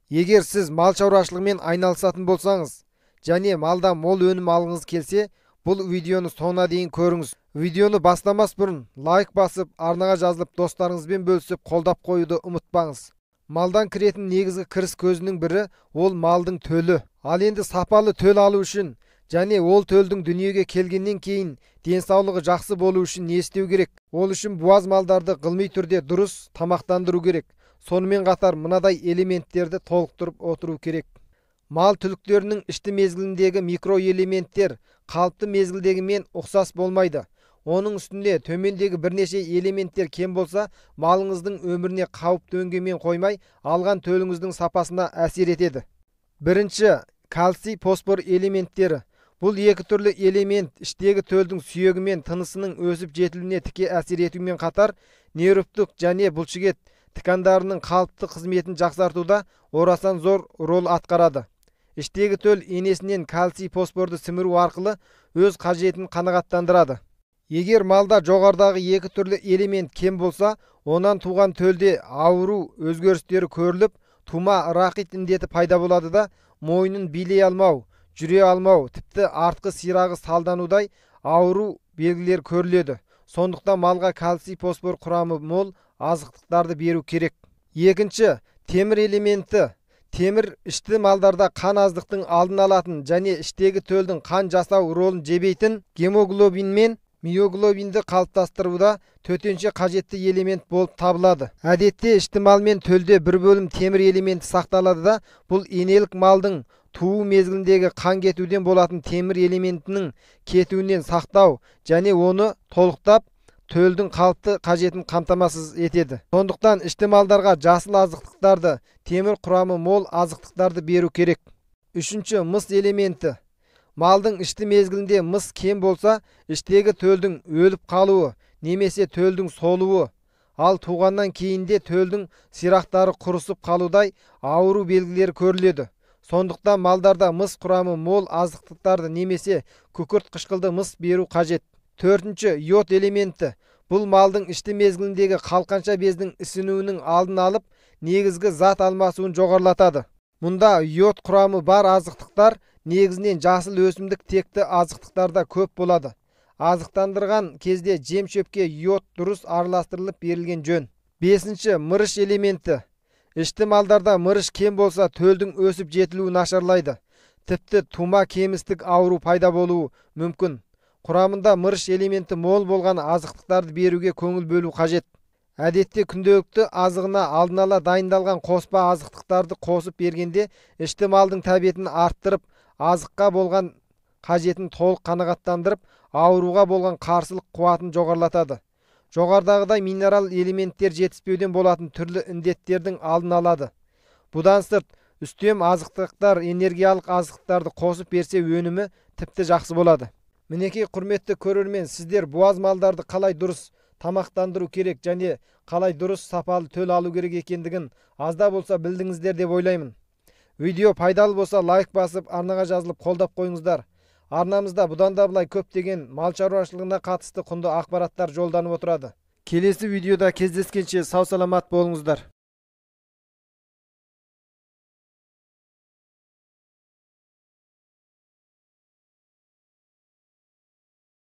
Егер сіз мал шаруашылығымен айналысатын болсаңыз және малдан мол өнім алғыңыз келсе, бұл видеоны соңына дейін көріңіз. Видеоны бастамас бұрын лайк басып, арнаға жазылып, достарыңызбен бөлісіп, қолдап қоюды ұмытпаңыз. Малдан кіретін негізгі кіріс көзінің бірі ол малдың төлі. Ал енді сапалы төл алу үшін және ол төлдің дүниеге келгеннен кейін денсаулығы жақсы болу үшін не істеу керек? Ол үшін буаз малдарды ғылыми түрде дұрыс тамақтандыру керек. Сонымен қатар мынадай элементтерді толықтырып отыру керек. Мал түліктерінің ішті мезгіліндегі микроэлементтер қалыпты мезгілдегімен ұқсас болмайды. Оның үстінде төмендегі бірнеше элементтер кем болса, малыңыздың өміріне қауіп төнгенмен қоймай, алған төліңіздің сапасына әсер етеді. Бірінші, кальций, фосфор элементтері. Бұл екі түрлі элемент іштегі төлдің сүйегі мен тынысының өсіп жетілуіне тіке әсер етумен қатар, нервтік және бұлшықет ткандарының қалыпты қызметін жақсартуда орасан зор рөл атқарады. Іштегі төл енесінен кальций, фосфорды сіміру арқылы өз қажетін қанағаттандырады. Егер малда жоғарыдағы екі түрлі элемент кем болса, онан туған төлде ауру өзгерістері көріліп, тума рахит індеті пайда болады да, мойнын билей алмау, жүре алмау, тіпті артқы сирағы салданудай ауру белгілер көріледі. Сондықтан малға кальций, фосфор құрамы мол азықтықтарды беру керек. Екінші, темір элементі. Темір ішті малдарда қан аздықтың алдын алатын және іштегі төлдің қан жасау рөлін жебейтін гемоглобин мен миоглобинді қалыптастыруда төтенше қажетті элемент болып табылады. Әдетте ішті мал мен төлде бір бөлім темір элементі сақталады да, бұл енелік малдың туу мезгіліндегі қан кетуден болатын темір элементінің кетуінен сақтау және оны толықтап төлдің қалыпты қажетін қамтамасыз етеді. Сондықтан ішті малдарға жасыл азықтықтарды, темір құрамы мол азықтықтарды беру керек. Үшінші, мыс элементі. Малдың ішті мезгілінде мыс кем болса, іштегі төлдің өліп қалуы немесе төлдің солуы, ал туғаннан кейінде төлдің сирақтары құрысып қалудай ауру белгілері көріледі. Сондықтан малдарда мыс құрамы мол азықтықтарды немесе күкірт қышқылды мыс беру қажет. Төртінші, йод элементі. Бұл малдың ішті мезгіліндегі қалқанша бездің ісінуінің алдын алып, негізгі зат алмасуын жоғарылатады. Мұнда йод құрамы бар азықтықтар негізінен жасыл өсімдік текті азықтықтарда көп болады. Азықтандырған кезде жем шөпке йод дұрыс араластырылып берілген жөн. Бесінші, мырыш элементі. Ішті малдарда мырыш кем болса, төлдің өсіп жетілуі нашарлайды. Тіпті тума кемістік ауру пайда болуы мүмкін. Құрамында мырыш элементі мол болған азықтықтарды беруге көңіл бөлу қажет. Әдетте күнделікті азығына алдын ала дайындалған қоспа азықтықтарды қосып бергенде ішті малдың тәбетін арттырып, азыққа болған қажетін толық қанағаттандырып, ауруға болған қарсылық қуатын жоғарылатады. Жоғарыдағыдай минерал элементтер жетіспеуден болатын түрлі індеттердің алдын алады. Бұдан сырт, үстем азықтықтар, энергиялық азықтарды қосып берсе өнімі тіпті жақсы болады. Мінекей, құрметті көрермен, сіздер буаз малдарды қалай дұрыс тамақтандыру керек және қалай дұрыс сапалы төл алу керек екендігін азда болса білдіңіздер деп ойлаймын. Видео пайдалы болса лайк басып, арнаға жазылып қолдап қойыңыздар. Арнамызда бұдан да былай көптеген мал шаруашылығына қатысты құнды ақпараттар жолданып отырады. Келесі видеода кездескенше сау саламат болыңыздар.